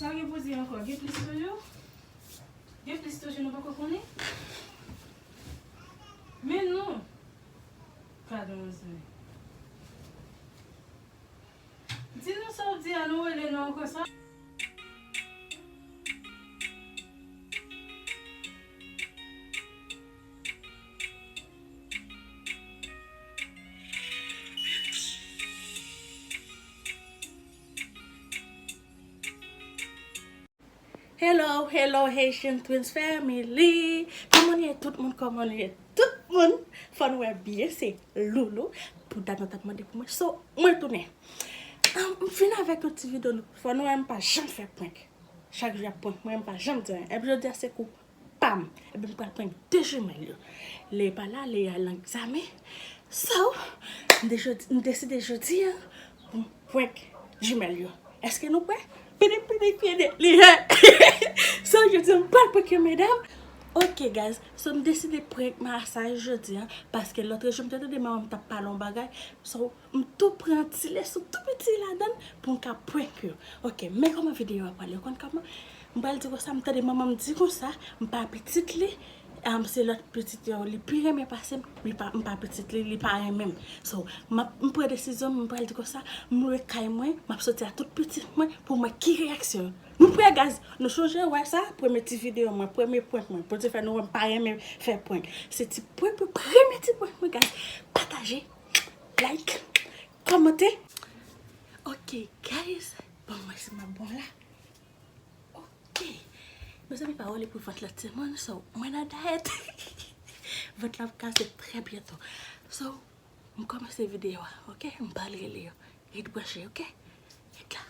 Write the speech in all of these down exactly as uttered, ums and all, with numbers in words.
Sa gen pou di ankò? Gen plis toujou? Gen plis toujou nou poko konnen? Men non! Gade yon zen. Di nou sa w di a, nou rele nou ankò sa. Hello, hello, Haitian Twins Family! Kòman nou ye tout moun? Kòman nou ye tout moun? Fò nou wè byen, se Loulou. Pou dat nou t ap mande pou mwen. So, mwen tounen. Ah, m vin avèk yon ti videyo nou. Fò nou wè m pa janm fè prank. Chak jou y ap prank mwen, m pa janm di anyen. Epi jodi a se kou pa m. Epi m pral prank de jimèl yo. Lè pa la, lè y al nan egzamen. So, m de-, m deside jodi a pou m prank jimèl yo. Èske nou prè? Pidi, pidi, pidi, li ye. So, jodi a m pral prank yon medam. Ok, guys. So, m deside prank Masaj jodi a, paske lòt jou m te tande manman m t ap pale yon bagay. So, m tou pran ti leson tou piti ladan l pou m ka prank yo. Ok, men kòman videyo a prale. Ou konn kòman? M pral di konsa, m tande manman m di konsa, m pa pitit li, um, se lòt pitit yo, li pi renmen pase m, li pa, m pa pitit li, li pa renmen m. So, m ap, m pran desizyon, m pral di konsa, m lwe kay mwen, m ap soti a tout pitit mwen pou m wè ki reyaksyon yo. Nou prè, guys, nou sonje wè sa, premye ti videyo mwen, premye prank mwen, pou di fè nou wè m pa renmen fè prank. Se ti prank, premye ti prank mwen, guys. Pataje, like, kòmante. Ok, guys. Bon, mwen se m ap bon la. Ok. Mezanmi, pa wè li pou vant la timoun, so, mwen nan dayèt. Vant la ap kase trè byento. So, m kòmanse videyo a, ok? M pral rele yo. Ret branche, ok? Ret la.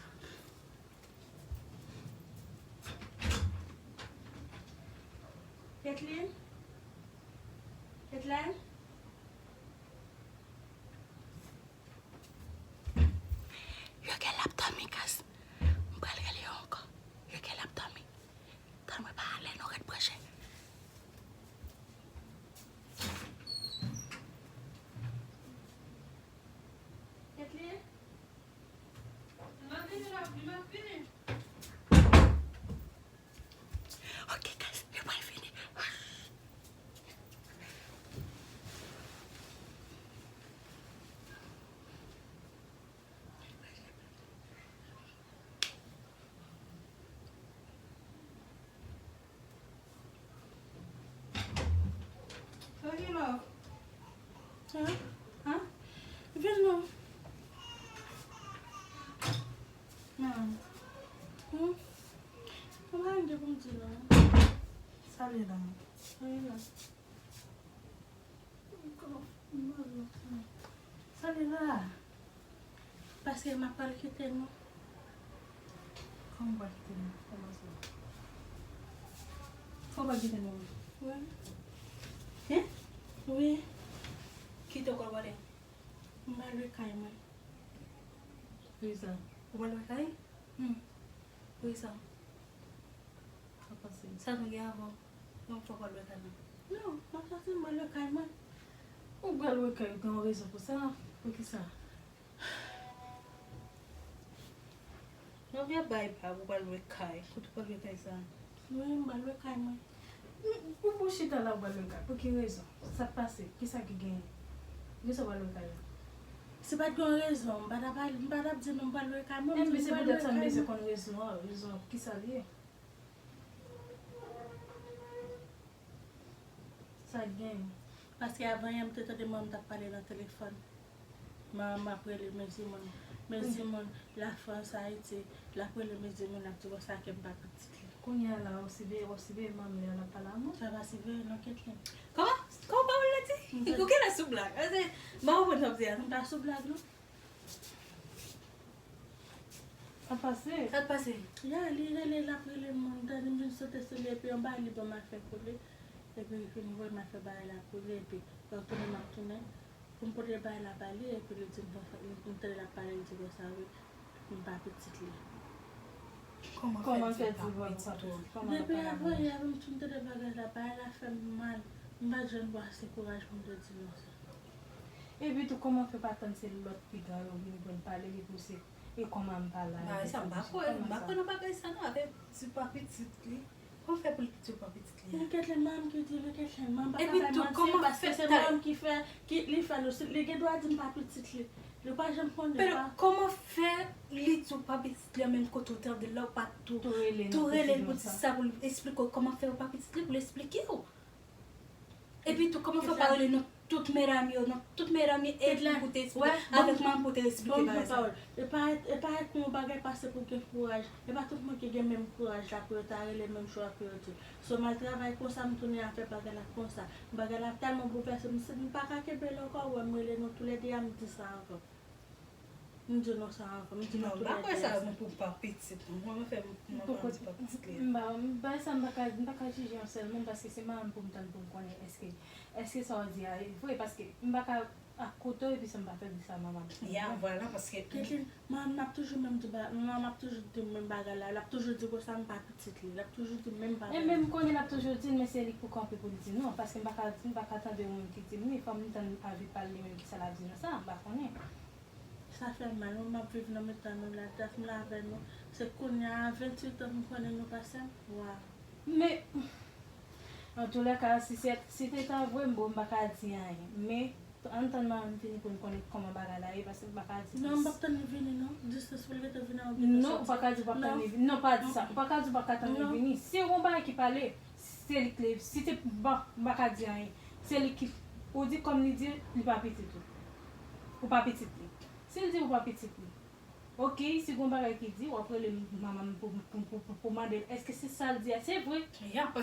Kathleen? Kathleen? Yo gen l ap dòmi, guys. M pral rele yo ankò. Yo gen l ap dòmi. Tan mwen pa ale, nou ret branche. Kathleen? M ap vini, m ap vini, m ap vini. Ok, guys, yo pral vini. Sa gen la? Hein? Hein? Vin non. Nan. Hmm? Mwen pa gen pou m di non. Sa li la? Sa li la? Sa li la? Paske m ap pral kite nou. Kòman w pral kite nou? Kòman sa? Kòman w pral kite nou? Wi. Hein? Wi. Kite w kòman w pral? M pral lwe kay mwen. Poukisa? Ou pral lwe kay? Hmm. Poukisa? Sa pase. Sa nou gen avan? Non, fò w al lwe kay mwen. Non, m ap soti, m al lwe kay mwen. Ou pral lwe kay, ou gen yon rezon pou sa? Poukisa? Nan vye bay pa ou pral lwe kay. Kote ou pral lwe kay sa? Wi, m pral lwe kay mwen. Ou pou chita la, ou pral lwe kay. Pou ki rezon? Sa k pase? Kisa ki genyen? Poukisa ou pral lwe kay la? Si pa t gen yon rezon, m pa t ap al, m pa t ap di nou m pral lwe kay mwen, m di m pral lwe kay mwen. Enben se poutèt sa m bezwen konn rezon an. Rezon an, kisa l ye? Sa k gen? Paske avan yè m te tande manman m t ap pale nan telefòn. Manman m ap rele Mezimoun. Mezimoun, Lafrans, Ayiti. L ap rele Mezimoun, l ap di konsa ke m pa pitit li. Kounye a la, w siveye, w siveye manmi a l ap pale a mwen? Sa pa siveye non, Kathleen. Kòman? Kòman pawòl la di? Ou genlè sou blag. Paske m pa konprann sa w di a. M pa sou blag non. Sa pase? Sa pase? Ya, li rele, l ap rele m, m tande m vin sote sou li, epi yon bagay li ban m afè pou li. Epi li fin voye m afè bagay la pou li, epi lè w tounen m ap tounen. Pou m pote bagay la ba li, epi li di m, m tande l ap pale, li di konsa, wi, m pa pitit li. Kòman fè di vant sa pou ou? Depi avan yè, m fin tande bagay la, bagay la fè m mal. M pa t jwenn ase kouraj pou m te di non sa. Epi tou, kòman fè pa tann se lòt piga yo vin pran pale li pou se E kòman m pa la? Bagay sa m pa kwè, m pa kwè nan bagay sa non, avèk di pa pitit li. Kòman fè pou l di pa pitit li? Men Ketlen, manman ki di, men Ketlen, manman pa ka bay manti paske se manman ki fè, ki li fè nou, li gen dwa di m pa pitit li. Li pa janm konnen. Kòman fè li di w pa pitit li an menm kote w tande la ou pa tou rele l pou di sa pou l esplike w kòman fè ou pa pitit li pou l esplike w. Epi tou kòman fè pa rele non tout medam yo non tout medam yo e pou te esplike avèk manman pou te esplike bagay sa. E pa e pa e pou yon bagay pase pou gen kouraj. E pa tout moun ki gen menm kouraj la pou yo ta rele menm jan pou yo di. So m al travay konsa m tounen a fè bagay la konsa. Bagay la tèlman bouvèse m se m pa ka kenbe l ankò ou wè m rele nou toulède a m di sa ankò. M di nou sa ankò, m di nou toulède a sa. Non, m pa kwè sa non pou m pa pitit non. Kòman fè pou m pa di pa pitit li a? M pa, m pa, sa m pa ka, m pa ka jije yon sèl moun paske se manman m pou m tann pou m konnen èske, èske sa w di a e vre paske m pa ka ap koute w epi san m pa tande sa manman m di. Ya, vwala, paske. Ketlen, manman m ap toujou menm di ba, manman m ap toujou di menm bagay la, l ap toujou di konsa m pa pitit li, l ap toujou di menm bagay la. Enben m konnen l ap toujou di l, men se li k pou kanpe pou l di non, paske m pa ka, m pa ka tande yon moun ki di m wi, fò m tann avi pa l li menm kisa l ap di nan sa, m pa konnen. Sa fè m mal wi, m ap viv nan mitan nou la, dat m la avè nou, se kounye a a venntuit an m konnen nou pase m, waw. Men, antoulèka, si se, si te ta vre m bon, m pa ka di anyen, men ann tann manman m vini pou n konnen kòman bagay la ye, paske m pa ka di plis. Non, m p ap tann li vini non, distans pou l gentan vini a oubyen nou soti. Non, ou pa ka di ou p ap tann li vini, non, pa di sa, ou pa ka di ou pa ka tann li vini, si yon bagay ki pale, se li k leve, si te, bon, m pa ka di anyen, se li ki, ou di kòm li di, li pa pitit ou, ou pa pitit li, si l di ou pa pitit li, Ok, si gon bagay ki di, w ap rele manman m pou, pou, pou, pou, pou mande l èske se sa l di a se vre.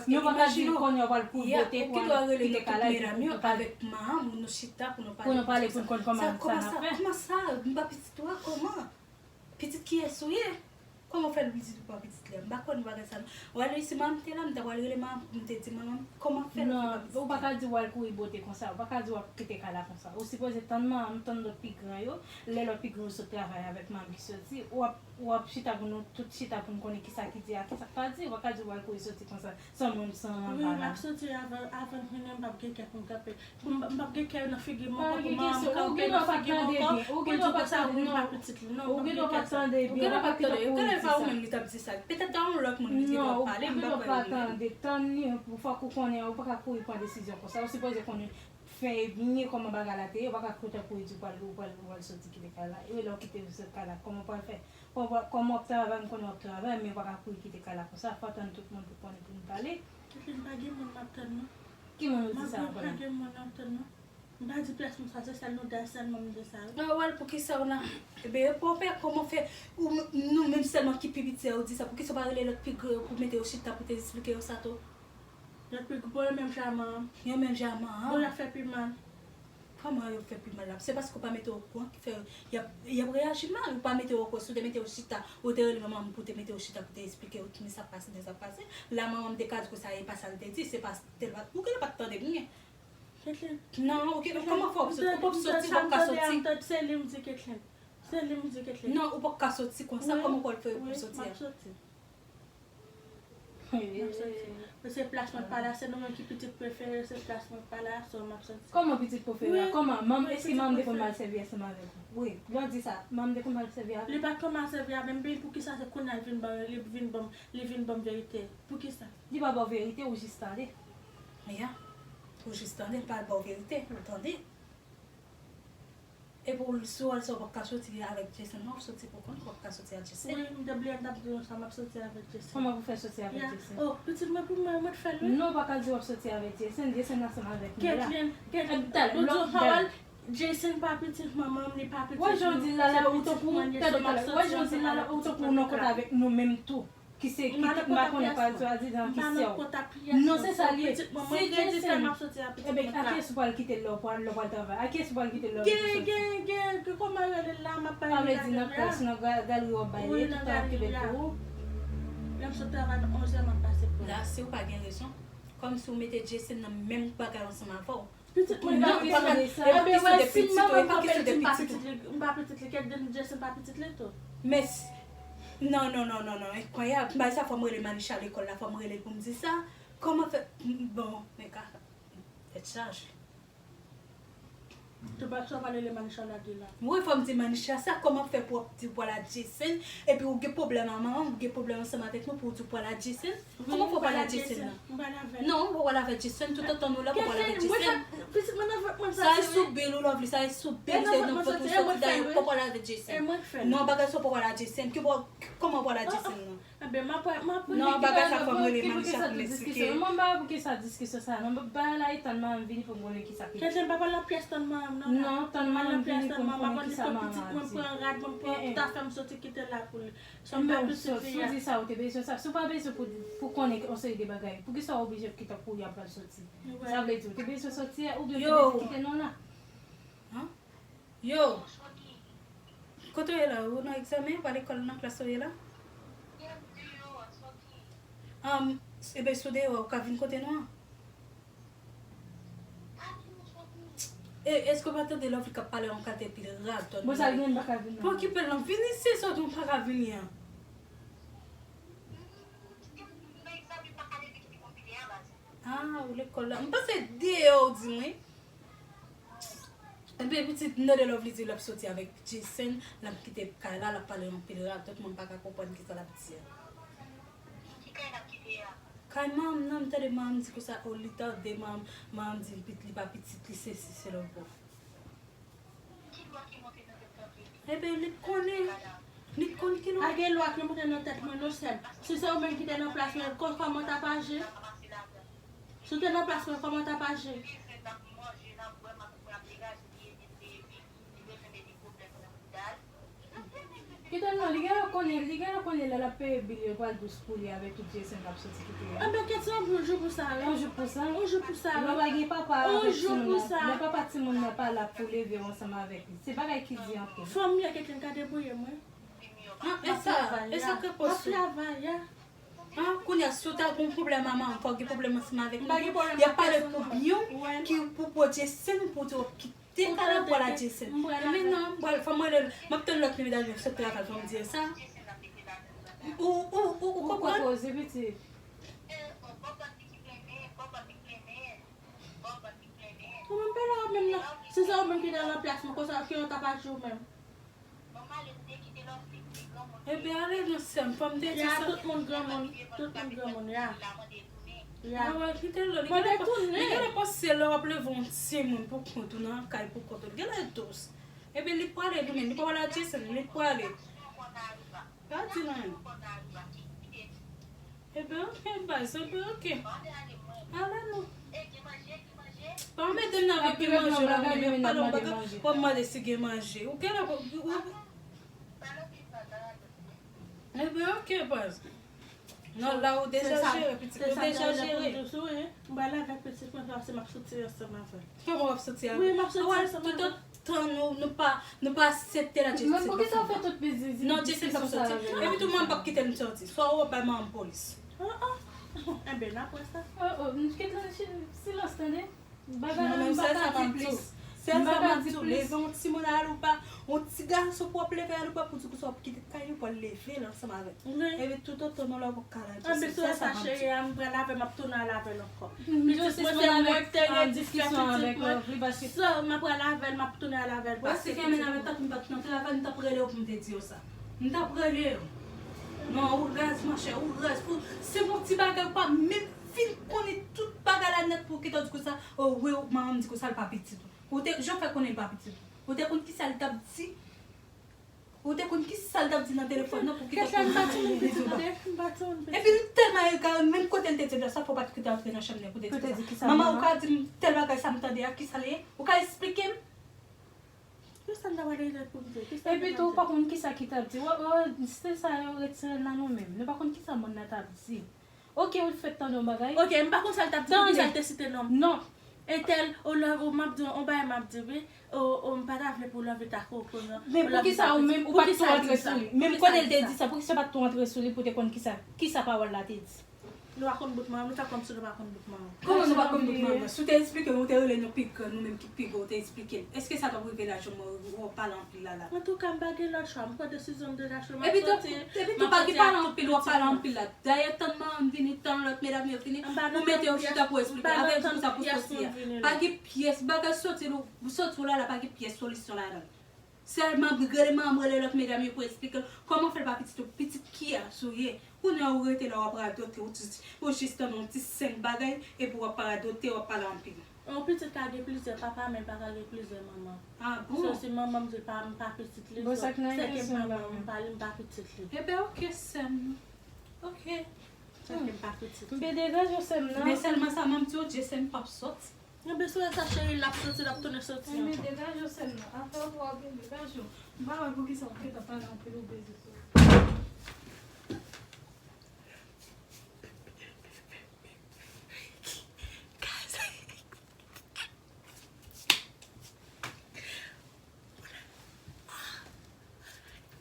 Non, pa ka di l kounye a w pral kouri bote pou al kite kay la epi pou, pou pale. Avèk manman m, nou chita pou nou pale. Pou nou pale, pou n konn kòman sa n ap fè. Kòman sa? M pa pitit ou a, kòman? Pitit kiyès ou ye? Kòman w fè l di l pa pitit li a? M pa kwè nan bagay sa non. W al reyisi manman m te la, m ta pral rele manman m pou m te di manman m kòman fè l pou pa pitit li a. Non, ou pa ka di w al kouri bote konsa, ou pa ka di w ap kite kay la konsa. Ou sipoze tann manman m, tann lòt pi gran yo, lè lòt pi gran yo sot travay avèk manman m ki soti, w ap, w ap chita pou nou tout chita pou n konnen kisa ki di a, kisa k pa di, ou pa ka di w al kouri soti konsa, san moun, san manman m pa la. Wi, m ap soti avan, avan l vini, m p ap gen kè pou m kanpe. M p ap gen kè nan figi m ankò pou manman m kanpe nan figi m ankò pou l di konsa wi m pa pitit li. Non, m p ap gen kè sa. Ou gendwa pa t tande. Ou gendwa pa t tande. Ou gendwa pa ou menm li t ap di sa. Petèt ta yon lòt moun li te dwe ap pale, m pa kwè li menm. Non, ou gendwa pa t tande. Tann li, yon fwa k ou konnen, ou pa ka kouri pran desizyon konsa. Ou sipoze konnen fen e byen kòman bagay la te ye. Ou pa ka koute kouri di w pral, ou pral, ou pral soti kite kay la. E lè w kite soti kay la, kòman w pral fè? Kòman w ap travay, m konnen w ap travay, men ou pa ka kouri kite kay la konsa. Fò w tann tout moun pou konnen pou n pale. Ketlen, pa gen moun m ap tann non. Ki moun ou di sa ankò la? Pa gen moun m ap tann non. M pa di pyès moun sa, se sèl nou de sèlman m di sa wi. Nan wè l poukisa w nan. Ebyen e pa w pè kòman fè ou nou menm sèlman ki pi piti a ou di sa, poukisa w pa rele lòt pi gran yo pou mete yo chita pou te esplike yo sa tou? Lòt pi gran, bon yo menm jan a manman m. Yo menm jan a manman m. Bon y ap fè pi mal. Kòman yo fè pi mal la? Se paske w pa mete yo okouran ki fè y ap, y ap reyaji mal. Ou pa mete yo okouran, si w te mete yo chita, ou te rele manman m pou te mete yo chita pou te esplike yo ki men sa k pase, men sa k pase. La manman m te ka di konsa e pa sa l te di, se pa tèl pa, ou genlè pa t tande byen. Ketlen. Non, ou gen, kòman fè w ap soti? Ou p ap soti, ou p ap ka soti. Se li m di Ketlen. Se li m di Ketlen. Non, ou p ap ka soti konsa, kòman w pral fè pou w soti a? Wi, m ap soti. M ap soti. Se plas mwen pa la, se nou menm ki pitit prefere, se plas mwen pa la, so m ap soti. Kòman pitit prefere a? Kòman? Manm, èske manm te konn mal sèvi ansanm avèk ou? Wi, lè w di sa, manm te konn mal sèvi avèk ou? Li pa t konn mal sèvi avè m, men poukisa se kounye a l vin ban, li vin ban m, li vin ban m verite? Poukisa? Li pa ba w verite, ou jis tande. Ya. Ou jis tande, l pa ba w verite, ou tande. Epi w, si w al sa w p ap ka soti avèk Jason non, w ap soti pou kont ou, w ap ka soti ak Jason. Wi, m te bliye m t ap di nou sa, m ap soti avèk Jason. Kòman pou fè soti avèk Jason? Oh, pitit mwen pou mwen, mwen t fè l wi. Non, ou pa ka di w ap soti avèk Jason, Jason ansanm avèk nou la. Ketlen, Ketlen, tande, lòt jou, Harold, Jason pa pitit manman m, li pa pitit nou, se pitit mwen l ye, so m ap soti ansanm avèk pitit mwen. Wè jan w di l la, ou tankou w nan kont avèk nou menm tou. Ki se, ki te, m pa konnen pa swazidan ki sè w. Non, se sa l ye. Si Jason, enben, a kiyès ou pral kite l lè w pral, lè w pral travay? A kiyès ou pral kite l lè w soti? Gen, gen, gen, gen, kòman yo rele l la, m ap bay li la. Sa vle di nan klas, nan ga-, galri w ap bay li, tout tan w ap kenbe l pou ou. Lè m sot travay nan onzè, m ap pase pran. La, si w pa gen rezon, kòmsi w mete Jason nan menm bagay ansanm avè w. Pitit mwen, m pa pitit li. Enben, wè, si m manman m pa pitit li, m pa pitit li, m pa pitit li, kèt de Jason pa pitit li tou. Men, non, non, non, non, non, enkwayab. M bay sa, fò m rele Manisha lekòl la, fò m rele l pou m di sa. Kòman fè, bon, men ka, tèt chaje. Tou pa sa w pale de Manisha la de la. Wi, fò m di Manisha sa, kòman fè pou w ap di w pral a Jason, epi ou gen pwoblèm a manman, ou gen pwoblèm ansanm avèk nou pou w di w pral a Jason? Kòman fè w pral a Jason la? Non, ou pa pral avèk Jason, tout antan nou la, ou pa pral avèk Jason. Sa e sou bil ou, Lovely, sa e sou bil, se nan fòt ou soti dayè, ou pa pral avèk Jason. Non, bagay sa ou pa pral a Jason, kòman ou pral a Jason la? Ebyen, m ap, m ap Non, bagay sa fò m rele Manisha pou m eksplike. Mwen ba pou kisa diskisyon sa. Mwen ba la etan manman vini pou m konnen kisa ki. Kèt, m pa pral nan pyès tann manman m, non. Non, tann manman m vini pou m konnen kisa manman di. Mwen pran rad, mwen pran tout afè m soti kite la pou li. Sa m pa pitit li a. Si w di sa, ou te bezwen sa. Si w pa bezwen pou, pou konnen yon seri de bagay, poukisa w oblije kite kouri ap pral soti? Sa vle di, ou te bezwen soti a, oubyen ou te bezwen kite non la? Yo! Kote w ye la? Ou nan egzamen? Ou pa lekòl nan klas ou ye la? Ann, ebyen, si w deyò a, ou ka vin kote nou an? E, èske w pa tande Lovely k ap pale yon kalite pil radote? Bon, sa gen, m pa ka vin non. Pa okipe l non, vin isi, sòti ou pa ka vini an. Ah, ou lekòl la. M panse deyò ou di mwen. Ebyen, pitit, m tande Lovely di l ap soti avèk Jason, l ap kite kay la, l ap pale anpil radote, mwen pa ka konprann kisa l ap di a. Ki kay l ap kite a? Kay manman nan, m tande manman di konsa, o, li tande manman, manman di li pit-, li pa pitit li, sesi, sela, ankò. Ki lwa ki monte nan tèt Lovely? Ebyen, li konnen. Li konn ki lwa. Pa gen lwa ki monte nan tèt mwen, non, sè m. Si se ou menm ki te nan plas mwen, kò-, kòman w t ap aji? Si w te nan plas mwen, kòman w t ap aji? Kite l non, li genlè konnen, li genlè konnen lè l ap peye bil yo pral dous pou li avèk tout Jason k ap soti kite a. Anben, kèt, se yon jou pou sa, wi. Yon jou pou sa. Yon jou pou sa, wi. Lè pa gen papa avèk timoun nan, lè papa timoun nan pa la pou leve w ansanm avèk li. Se bagay ki di anpil. Fanmi a, kèt, m ka debouye m, wi. Ah, e sa, e sa k ap pase. M ap travay, ya. Ah, kounye a, si w ta gon pwoblèm a manman, fò w gen pwoblèm ansanm avèk li. Y ap pale pou byen, ki pou pwoteje sè nou pou di w ap kite kay la pou w al a Jason. Men non, m pral, fò m rele l. M ap tann lòt nimewo a sot travay, fò m di l sa. Ou, ou, ou, ou konprann? Ou menm pa la ou menm nan. Si se ou menm ki te nan plas mwen, konsa ki yo t ap aji w menm? Ebyen, ale non, sè m, fò m te di sa. Ya, tout moun granmoun, tout moun granmoun, ya. Ya. Mwen wè, kite l, li genlè pa, li genlè panse lè w ap leve yon timoun pou kont ou nan kay pou kont ou, li genlè dous. Ebyen, li prale, li menm, li pa wè la Jason, li prale. Pa di l anyen. Ebyen, oke, baz, ebyen, oke. Ale nou. Pa mete m nan vye ki manje la, men pale yon bagay, w ap mande si gen manje. Ou genlè, ou, ou, Ebyen, oke, baz. Non, la ou deja jere, pitit, ou deja jere. M pral avèk pitit mwen, paske m ap soti ansanm avè l. Kòman w ap soti avè l? Wi, m ap soti ansanm avè l. Tout tan nou, nou pa, nou pa aksepte la, Jason pa soti. Non, Jason pa soti. Epi tou, manman p ap kite l soti. Swa w ap bay manman polis. Oh, oh. Enben, n ap wè sa. Oh, oh, kite l silans, tande? Mwen menm, sèl sa m ap di w. Sèl sa m ap di w. Leve yon timoun a Aloupa, yon ti gason pou w ap leve Aloupa pou di konsa w ap kite kay li pou w al leve l ansanm avè l. Epi toutotan nou la w p ap ka la Jason. Sèl sa m ap di w. Anben, sou sa, cheri a, m pral avè l, m ap tounen al avè l ankò. Pitit mwen, se mwen k te redi fè pitit mwen. So, m ap pral avè l, m ap tounen al avè l. Paske pitit mwen. M t ap nan travay, m t ap rele w pou m te di w sa. M t ap rele w. Non, ou raz, monchè, ou raz. Se yon ti bagay, ou pa menm fin konnen tout bagay la nèt pou kite w di konsa, o wi, manman m di konsa, l pa pitit ou. Ou te, jan w fè konnen l pa pitit ou? Ou te konn kisa l t ap di? Ou te konn kisa l t ap di nan telefòn nan pou kite w konnen l pa pitit ou? Epi l tèlman egare, menm kote l te di l la, sa fè w pa t kite antre nan chanm nan pou te di konsa. Manman, ou ka di m tèl bagay sa m tande a, kisa l ye? Ou ka esplike m? Kisa m ta pral rele pou m di? Epi tou, ou pa konn kisa ki t ap di. Wè, wè, se sa yo retire l nan nou menm. Nou pa konn kisa moun nan t ap di. Oke, ou fèk tande yon bagay. Oke, m pa konn sa l t ap di, poukisa l te site non m? Non. Entèl, o love, o m ap di, on bagay m ap di, wi. O, o, m pa ta vle pou love ta koko, non. Men poukisa ou menm, ou pa t tou antre sou li? Menm kote l te di sa, poukisa w pa t tou antre sou li pou te konn kisa, kisa pawòl la te di? Nou pa konn bout manman, nou fè kòmsi nou pa konn bout manman. Kòman nou pa konn bout manman? Si w te eksplike m, ou te rele nou pi gran, nou menm ki pi gwo, ou te eksplike m. Èske sa t ap rive la, jan mwen w ap pale anpil la la? Antouka, m pa gen lòt chwa, m pran desizyon m deja, m ap soti. Epi tou, pa gen pale anpil, w ap pale anpil la. Dayè, tann manman m vini, tann lòt medam yo vini, ou mete yo chita pou eksplike. Avè di pou sa pou soti a. Pa gen pyès bagay soti, soti w la la, pa gen pyès solisyon ladan l. Sèlman rele manman, rele lòt medam yo pou eksplike l kòman fè l pa pitit ou, pitit kiyès ou ye. Kounye a ou rete la w ap radote, ou ti, ou jis tann yon ti senk bagay, epi w ap radote, w ap pale anpil. Yon pitit ka gen plizyè papa, men l pa ka gen plizyè manman. Ah bon? So, si manman m di l pa, m pa pitit li, so, sèke manman m pa li, m pa pitit li. Ebyen, oke, sè m. Oke. Sèke m pa pitit li. M pe degaje w, sè m nan. Men sèlman sa manman m di w, Jason p ap sòti. Ebyen, si w wè sa, cheri, l ap soti, l ap tounen soti ankò. Ebyen, degaje w, sè m nan. Afè w pou w ap degaje w. M pa wè poukisa w gentan pale anpil, ou beze sou.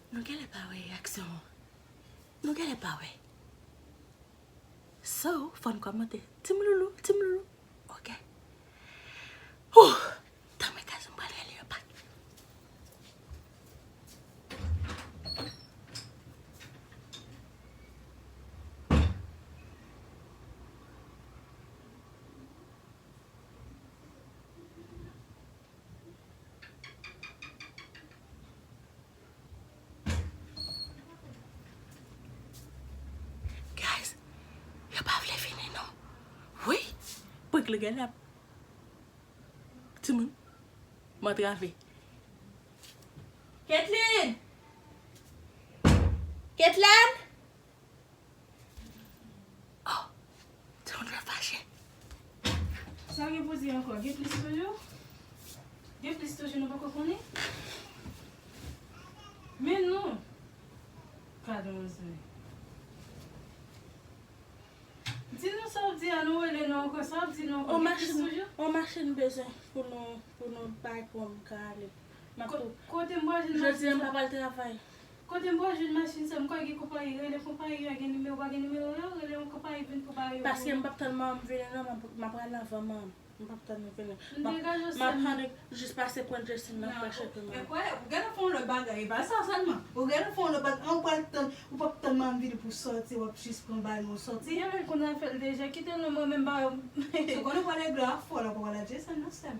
Nou genlè pa wè reyaksyon an. Nou genlè pa wè. So, fò n kòmante. Team Loulou, Team Loulou. Ok. Whew! Tann mwen, guys, m pral rele yo back. Guys, yo pa vle vini non. Wi, prank la genlè ap. Timoun, m antrave. Ketline! Ketline! Oh, timoun yo fache. Sa gen pou di ankò? Gen plis toujou? Gen plis toujou nou poko konnen? Men non. Gade yon zen. Di nou sa w di a, nou rele nou ankò. Sa w di nou ankò? Gen plis toujou? On machin bezwen pou nou, pou nou bay pou m ka ale. M ap tou. Kote m pral jwenn machin sa? Jodi a m pa pral travay. Kote m pral jwenn machin sa? M kwè gen konpayi, rele konpayi a, gen nimewo, pa gen nimewo yo, rele yon konpayi vin pou bay yo. Paske m p ap tann manman m vini non, m ap, m ap pral avan manman m. M p ap tann li vini. M ap, m ap tann li jis pase pran Jason nan, m ap chache manman m. Enkwayab, ou genlè fè yon lòt bagay, e pa sa sèlman. Ou genlè fè yon lòt bagay, an ou pral tann, ou p ap tann manman m vini pou sòti, w ap jis pran bagay nou sòti. Genlè konn afè l deja, kite nou, mwen menm pa. Ou konnen w pral regle afè w la, w pral a Jason nan sè m.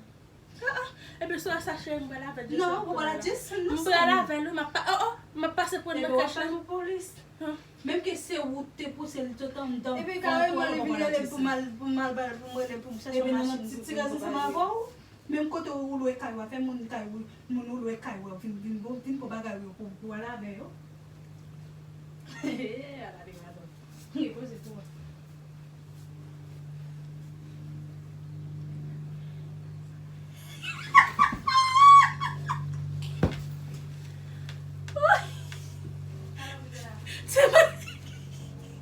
Ah, ah. Ebyen, si w wè sa, cheri, m pral avè l. Non, ou pral avè l, non, m pral avè l, wi, m ap pa-, oh, oh, m ap pase pran nan kach la. Epi w ap tann pou polis. Menm ke se ou te pouse l sot anndan. Epi kareman li vin rele m pou m al, pou m al ba l, pou m rele l pou m chache yon machin pou, pou, pou bagay. Epi nan ti, ti gaz ansanm avè w, menm kote ou lwe kay ou a, fè moun kay ou, moun ou lwe kay ou a, vin, vin, vin pran bagay ou pou, pou al avè yo. Ala de gadon. Li poze tou.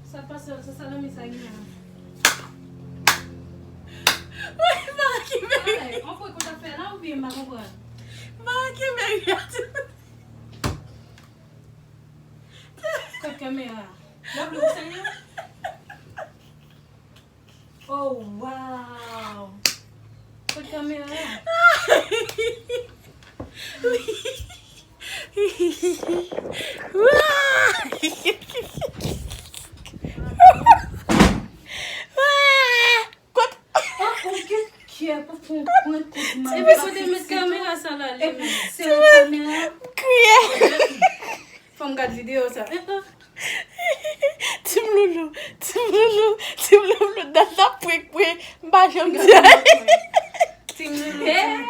Sa pase, se salami sa gen la. Wi, Maraki Meri. Anpwen kou t ap fè la oubyen m pa konprann? Maraki Meri. Kot kamera? L ap lou serye? Oh, wow! Kot kamera a? Kot? Ah, ou gen kè pou fè yon prank kont manman. Epi kote met kamera sa la, li menm? Epi se kamera. Kriye. Fò m gad videyo sa. Eh, eh. Team Loulou, Team Loulou, Team Loulou, dat la pwekpwe, m pa janm di anyen. Team Loulou, Team.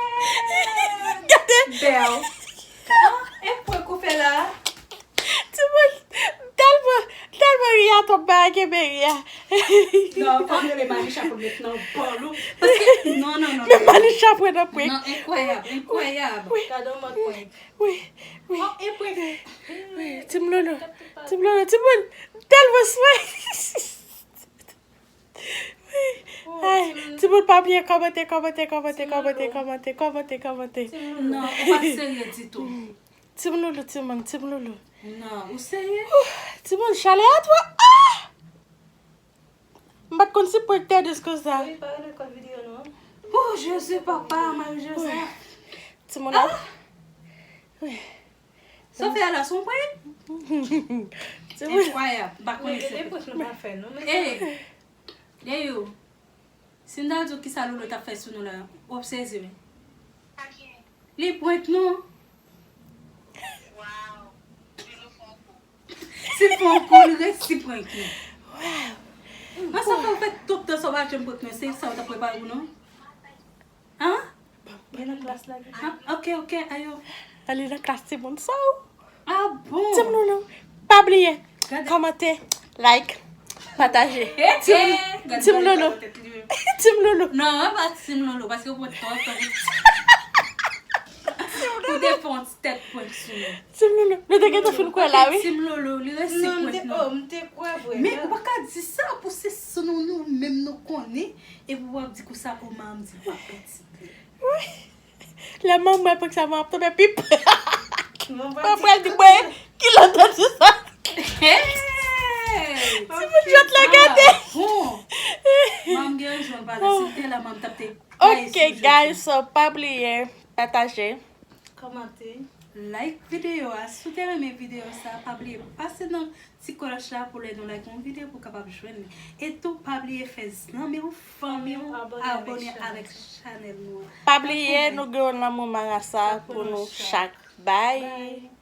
Gade. Bèl. Ah, e prank ou fè la? Timoun, tèlman, tèlman ri a twòp, Maraki Meri a. Non, fò m rele Manisha pou l met nan bòl ou. Paske, non, non, non. Men Manisha pran nan prank. Non, enkwayab, enkwayab. Wi. Gade yon mòd prank. Wi, wi. Oh, e prank. Wi, Team Loulou. Team Loulou, timoun, tèlman swè. Wi. Ay, timoun pa bliye kòmante, kòmante, kòmante, kòmante, kòmante, kòmante. Non, ou pa serye ditou. Team Loulou, timoun, Team Loulou. Non, ou serye? Ouh, timoun, chalè a twò. Ah! M pa t konn si prank te dis konsa. Wi, pa rele kòd videyo non. Oh, Jezi, papa, Mari Jozèf. Timoun nan. Sa w fè a la, se yon prank? Timoun. Enkwayab, m pa konnen Rele se. Prank nou pa fè non. Ey, Deyou, si m ta di w kisa Lolo t ap fè sou nou la, w ap sezi wi. Li prank nou. Si l fè yon kou, li resi prank nou. Mwen sa fè w fè tout tan sa w pa janm prank nou, se sa w t ap prepare pou nou? Hein? Men nan klas la. Ah, ok, ok, ayo. Ale nan klas timoun sa w. Ah bon? Team Loulou. Pa bliye. Gade. Kòmante. Like. Pataje. Eh, Team, eh, gade Team gade Loulou. gade tèt li menm. Team Loulou. Non, an pa Team Loulou, paske w pran tan tan. Ou te fè yon ti tèt prank sou nou. Team Loulou. Nou te gentan fin kwè la, wi. Team Loulou, li resi Non, m prank te, nou. Oh, m te kwè vre. Men ou pa ka di sa pou se sou nou, nou menm nou konnen, epi w ap di konsa, o manman m di w ap pèdi. Lè manman mwen prank sa, mwen ap tonbe pip. Mwen Mwen pral di mwen, ki lè w tande sa? Hey! Ti moun jwèt la gade. Bon. Manman m gen rezon pale, si l te la, manman m t ap te Ok, guys, so pa bliye, pataje. Kòmante. Like videyo a, si w te renmen videyo sa, pa bliye pase nan ti klòch la pou lè nou like yon videyo pou w kapab jwenn li. E tou pa bliye fè zanmi w, fanmi w Abone avèk abone chanèl. Avèk chanèl nou an. Pa bliye, nou gen yon lanmou marasa pou nou chak. Bye. Bye.